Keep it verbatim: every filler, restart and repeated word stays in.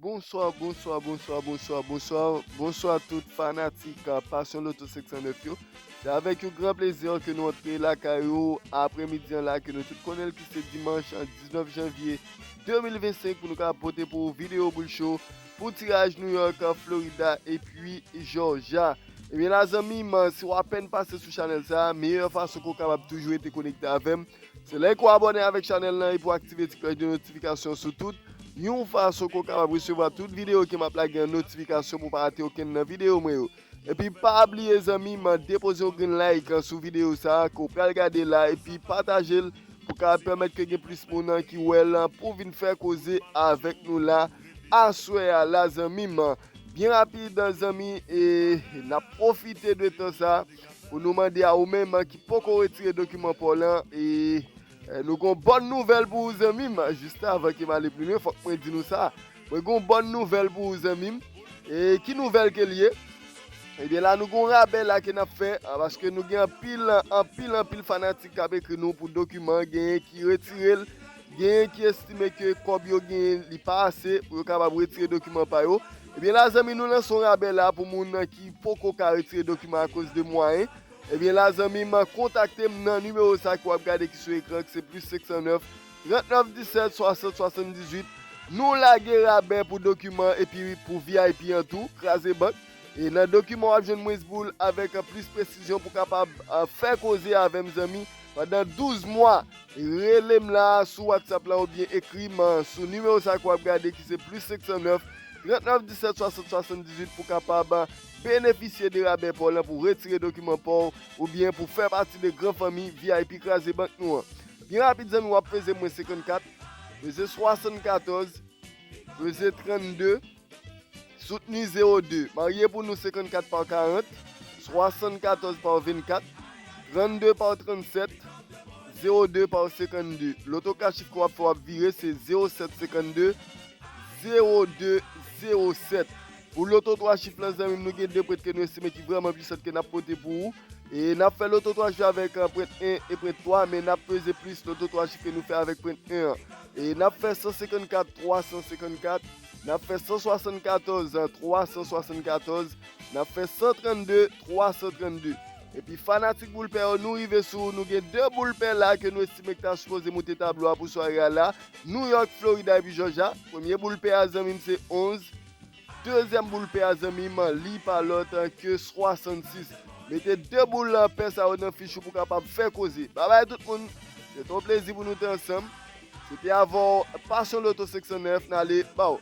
Bonswa, bonswa, bonswa, bonswa, bonswa, bonswa tout fanatik, euh, Passion Lotto senk san nèf yo. Se avèk yon gran plezi ke nou antre lakay ou aprèmidi an la, ke nou tout konnen l ki se dimanch, euh, diznèf janvye de mil vennsenk, pou nou ka pote pou ou videyo boul cho pou tiraj New York, euh, Florida epi Georgia. Ebyen, la zanmi m, si w apèn pase sou chanèl sa, meyè fason ke w kapab toujou rete konekte avè m, se lè ke w abòne avèk chanèl lan epi w aktive ti klòch de notifikasyon sou tout, yon fason ke w kapab resevwa tout videyo ke m ap lage an notifikasyon pou w pa rate okenn nan videyo mwen yo. Epi pa bliye zanmi m, depoze yon grenn like sou videyo sa ke w pral gade la epi pataje l pou kapab pèmèt ke gen plis moun ki wè l pou vin fè koze avèk nou la aswè a la zanmi m. Byen rapid zanmi, e n ap pwofite de tan sa pou nou mande a ou menm ki poko retire dokiman pa w lan, e, e nou gon bòn nouvèl pou ou zanmi m. Jis avan ke m ale pli lwen, fòk mwen di nou sa. Mwen gon bòn nouvèl pou ou zanmi m. E ki nouvèl ke l ye? Ebyen la nou gon rabè la ke n ap fè, a, paske nou gen anpil, anpil, anpil fanatik k ap ekri nou pou dokiman, genyen ki retire l, genyen ki estime ke kòb yo genyen li pa ase pou yo kapab retire dokiman pa yo. Ebyen la zanmi, nou lanse yon rabè la pou moun ki poko ka retire dokiman akoz de mwayen. Ebyen la zanmi m, kontakte m nan nimewo sa ke w ap gade ki sou ekran, ki se plis senk san nèf, trant nèf disèt, swasant swasanndizuit. Nou lage rabè pou dokiman epi pou V I P an tou, kraze bank. E nan dokiman w ap jwenn mwens boul avèk plis presizyon pou kapab, a, fè koze avè m zanmi pandan douz mwa. Rele m la sou WhatsApp la oubyen ekri m sou nimewo sa ke w ap gade ki se plis senk san nèf, trant nèf disèt, swasant swasanndizuit pou kapab benefisye de rabè pa w lan pou retire dokiman pa w oubyen pou fè pati de gran fanmi V I P kraze bank nou an. Byen rapid zanmi, w ap peze mwens senkannkat, peze swasannkatòz, peze trannde, soutni zewo de. Marye pou nou senkannkat pa karant, swasannkatòz pa vennkat, trannde pa trannsèt, zewo de pa senkannde. Loto kat chif ke w ap fè, w ap vire, se zewo sèt senkannde, zewo de zewo sèt. Pou loto twa chif lan zanmi m, nou gen de pwent ke nou estime ki vrèman pwisant ke n ap pote pou ou. E n ap fè loto twa chif avèk, e, pwent en e pwent twa, men n ap peze plis loto twa chif ke nou fè avèk pwent en an. E n ap fè san senkannkat, twa san senkannkat, n ap fè san swasannkatòz, twa san swasannkatòz, n ap fè san trannde, twa san trannde. Epi fanatik boul pè yo, nou rive sou, nou gen de boul pè la ke nou estime ki ta sipoze moute tablo a pou sware a la. New York, Florida epi Georgia. Premye boul pè a zanmi m se onz. Dezyèm boul pè a zanmi m, li pa lòt ke swasannsis. Mete de boul pè sa yo nan fich ou pou kapab fè koze. Babay tout moun, se te yon plezi pou nou te ansanm. Se te avè w Passion Lotto senk san nèf, n ale, baw.